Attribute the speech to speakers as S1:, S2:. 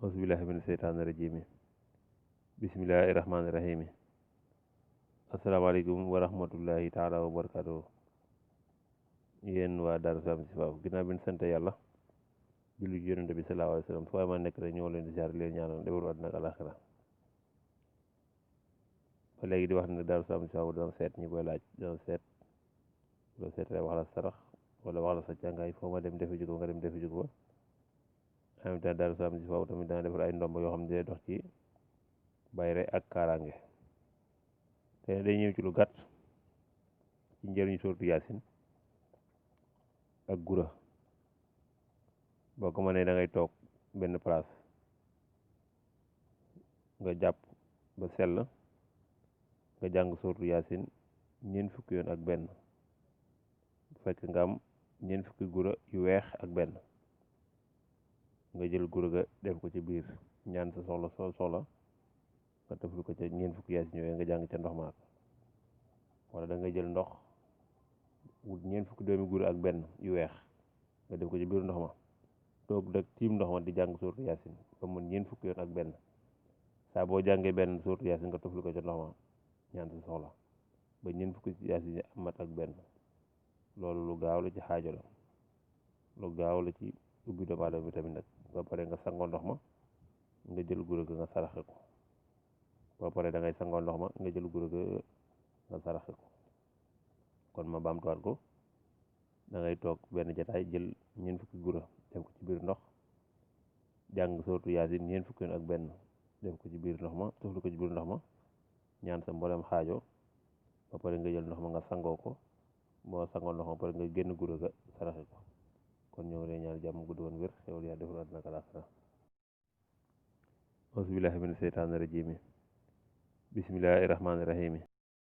S1: Auzubillahi mina seytaani rajiim. Bismillahi rahmaani rahiim. Asalaamaaleykum wa rahmatullahi taala wa barakaatu. Yéen waa Daaru Salaam si faafu ginnaaw bi ñu sant yàlla julli ci yonent bi sallallahu alayhi wa sallam fu waay ma nekk rek ñoo leen di ziar leen ñaanal defaru àddina ak alaxira. ba léegi di wax ne Daaru Salaam si faafu dana seet ñi koy laaj dana seet loo seetee wax la sarax wala wax la sa càngaay foo ma dem defe jugo nga dem defe jugo en même temps Daaru Salaam si faafu tamit dana defar ay ndomb yoo xam ne day dox ci bayre ak kaaraange. te day ñëw ci lu gàtt ci njëriñu suuratu yaasin ak gura. boo ko mënee da ngay toog benn place nga jàpp ba sell nga jàng suuratu yaasin ñeent fukki yoon ak benn fekk nga am ñeent fukki gura yu weex ak benn nga jël gura ga def ko ci biir ñaan sa soxla nga tëflu ko ca ñeent fukki yaasin yooyu nga jàng ca ndox maak wala da nga jël ndox wut ñeent fukki doomi gura ak benn yu weex nga def ko ci biir ndox ma toog nag tiim ndox ma di jàng suuratu yaasin ba mu ñeent fukki yoon ak benn saa boo jàngee benn suuratu yaasin nga tëflu ko ca ndox ma ñaan sa soxla ba ñeent fukki yaasin yi amat ak benn. loolu lu gaaw la ci xaajo la lu gaaw la ci ubbi doomu aadama bi tamit nag ba pare nga sangoo ndox ma nga jël gura ga nga saraxe ko ba pare da ngay sangoo ndox ma nga jël gura ga nga saraxe ko. kon ma baamtuwaat ko da ngay toog benn jataay jël ñeent fukki gura def ko ci biir ndox jàng suuratu yaasin ñeent fukki yoon ak benn def ko ci biir ndox ma tufli ko ci biir ndox ma ñaan sa mboolem xaajo ba pare nga jël ndox ma nga sangoo ko boo sangoo ndox ma pare nga génn gura ga saraxe ko. kon ñoo ngi lay ñaan jàmm gudd woon wér xewal yaa defal àddina ak alaaxira. auzu billaahi mina seytaani rajiim. bismillaahi rahmaani rahiim.